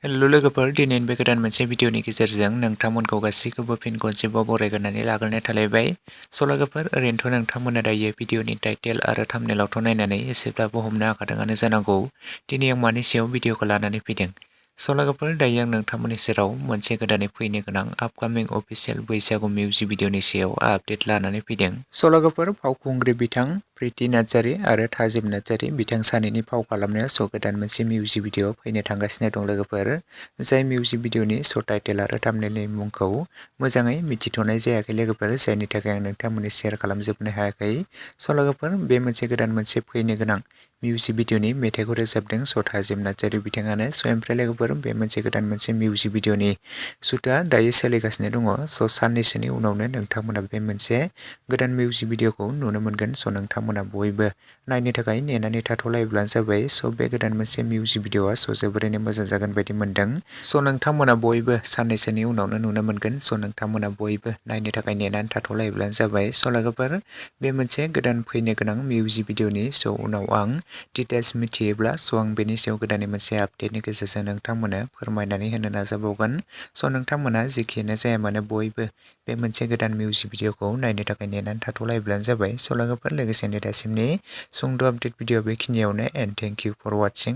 हेल' लोगोफोर, दिनैनि बे गोदान मोनसे भिडिअनि गेजेरजों नोंथांमोनखौ गासैखौबो फिन खनसेबाव बरायग्रोनानै लाग्रोनाय थालायबाय। लोगोफोर, ओरैनोथ' नोंथांमोना दायो भिडिअनि टाइटेल आरो थाम्बनेइलावथ' नायनानै एसेब्लाबो हमनो हाखादोंआनो जानांगौ दिनै आं मानि सायाव भिडिअखौ लानानै फैदों। लोगोफोर, दायो आं नोंथांमोननि सेराव मोनसे गोदानै फैनो गोनां आपकामिं अफिसियेल बैसागु मिउजिक भिडिअनि सायाव आपडेट लानानै फैदों। लोगोफोर, फावखुंग्रि बिथां प्रिति नार्जारी आरो थाजिम नार्जारी बिथां सानैनि फाव खालामनायाव गोदान मोनसे मिउजिक भिडिअ फैनो थांगासिनो दं। लोगोफोर, जाय मिउजिक भिडिअनि टाइटेल आरो थाम्बनेइलनि मुंखौ मोजाङै मिथिथ'नाय जायाखै लोगोफोर, जायनि थाखाय आं नोंथांमोननि शेयार खालामजोबनो हायाखै। लोगोफोर, बे मोनसे फैनो गोनां मिउजिक भिडिअनि मेथाइखौ रोजाबदों थाजिम नार्जारी बिथाङानो। ओमफ्राय लोगोफोर, बे गोदान मोनसे मिउजिक भिडिअनि शुटआ दायो सोलिगासिनो दङ। साननैसोनि उनावनो नोंथांमोना बे मोनसे गोदान मिउजिक भिडिअखौ नुनो मोनगोन। नोंथांमोना बयबो नायनो थाखाय नेनानै थाथ'लायोब्लानो जाबाय। बे गोदान मोनसे मिउजिक भिडिअआ जोबोरैनो मोजां जागोन बायदि मोनदों। नोंथांमोना बयबो साननैसोनि उनावनो नुनो मोनगोन। नोंथांमोना बयबो नायनो थाखाय नेनानै थाथ'लायोब्लानो जाबाय। लोगोफोर, बे मोनसे गोदान फैनो गोनां मिउजिक भिडिअनि उनाव आं डिटेल्स मिथियोब्ला आं बेनि सायाव गोदानै मोनसे आपडेटनि गेजेरजों नोंथांमोनो फोरमायनानै होनो नाजाबावगोन। नोंथांमोना जेखियानो जाया मानो बयबो बे मोनसे गोदान मिउजिक भिडिअखौ नायनो थाखाय नेनानै थाथ'लायोब्लानो जाबाय। लोगोफोर, लोगोसेनो दासिमनि सुंद' आपडेट भिडिअ बेखिनियावनो, एन्ड थेंक इउ फर वाचिं।